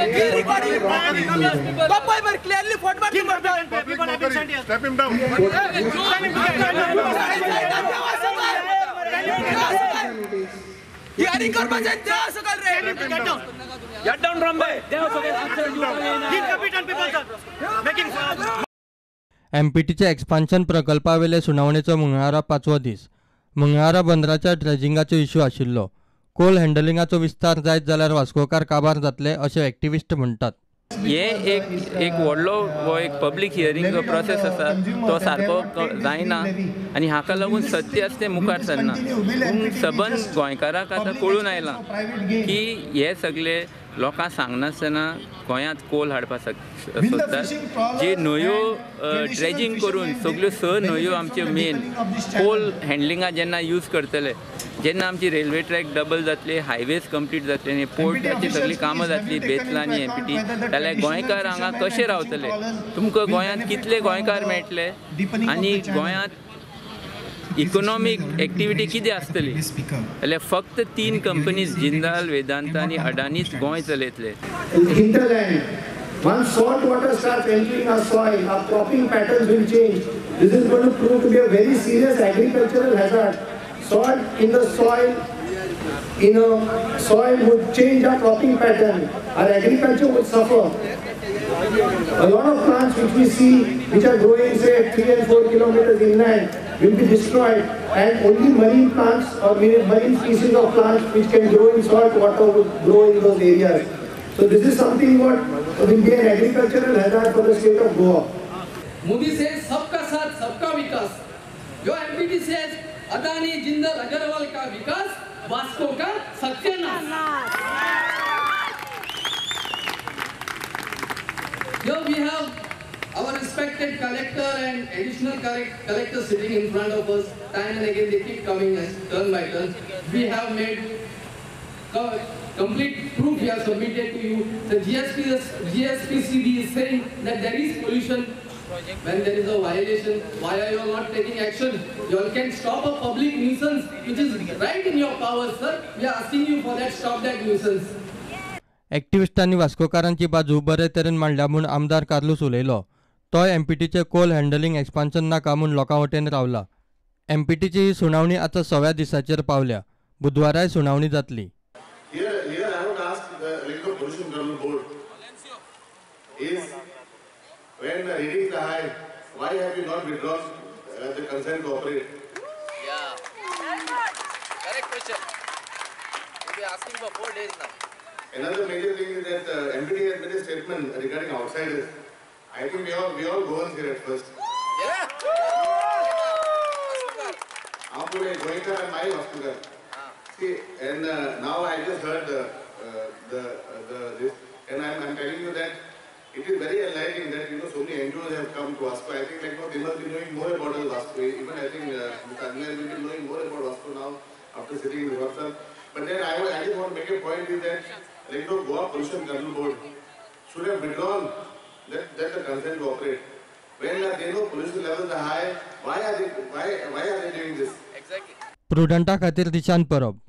Clearly Step him down. Get down from there. एमपीटीच्या expansion प्रकल्पावेले सुनावणेचो मंगळारा पांचवो दीस. मंगळारा बंदराच्या ड्रेजिंगाचो इश्यू आशिल्लो. कोल हँडलिंगाचो विस्तार जायत जाल्यार वास्कोकार काबार जातले अशें एक्टिविस्ट म्हणटात. हे एक एक व्हडलो हो एक पब्लीक हियरींग जो प्रोसेस आसा तो सारको जायना आनी हाका लागून सत्य आसा तें मुखार सरना. पूण सबंद गोंयकारांक आतां कळून आयलां की हे सगळे लोकांक सांगनासतना गोंयांत कोल हाडपाक सोदतात. जे न्हंयो ड्रेजींग करून सगल्यो 6 न्हंयो आमच्यो मेन कोल हँडलिंगा जेन्ना यूज करतले, जेन्ना आमची रेल्वे ट्रॅक डबल जातली, हायवेज कंप्लीट जातले आनी पोर्टाची सगळीं कामां जातली बेतला आनी एमपीटी, जाल्यार गोंयकार हांगा कशे रावतले? तुमकां गोंयांत कितले गोंयकार मेळटले आनी गोंयांत इकोनॉमीक एक्टिविटी कितें आसतली? जाल्यार फक्त 3 कंपनीज जिंदाल, वेदांता आनी अडानीच Goa चलयतले. Once salt water starts entering our soil, our cropping patterns will change. This is going to prove to be a very serious agricultural hazard. Salt in the soil, in a soil would change our cropping pattern. Our agriculture would suffer. A lot of plants which we see, which are growing say 3 and 4 kilometers inland, will be destroyed, and only marine plants or marine species of plants which can grow in salt water would grow in those areas. So this is something what will be an agricultural hazard for the state of Goa. Modi says सबका साथ सबका विकास. Your MPT says Adani, Jindal, Agarwal का विकास, वास्को का सत्यानाश. Here we have our respected collector and additional collector sitting in front of us. Time and again they keep coming as turn by turn. We have made complete proof we have submitted to you. The GSPCB is saying that there is pollution. When there is a violation, why are you all not taking action? You all can stop a public nuisance, which is right in your power, sir. We are asking you for that, stop that nuisance. ॲक्टिविस्टांनी वास्कोकारांची बाजू बरे तरेन मांडल्या म्हूण आमदार कार्लूस उलयलो. तोय एमपीटीचे कोल handling expansion नाका म्हूण लोकां वटेन रावला. एमपीटीची ही सुनावणी आतां 6व्या दिसाचेर पावल्या. बुधवाराय सुनावणी जातली. Here I would ask the Electrical Pollution Control Board is when the readings are high, why have you not withdrawn the consent to operate? Yeah. Correct question. We'll be asking for 4 days now. Another major thing is that MPT has made a statement regarding outsiders. I think we all Goans here at first. Yeah. I'm Goenkar and my hospital. See, and now I just heard this, and I'm telling you that it is very enlightening that so many NGOs have come to Vasco. I think they must be knowing more about Vasco. Even I think Mr. Agnel will be knowing more about Vasco now after sitting in the. But then I just want to make a point is that Goa Pollution Control Board should have withdrawn that the consent to operate. When they know pollution levels are high, why are they doing this? Exactly. प्रुडंटा खातीर दिशांत परब.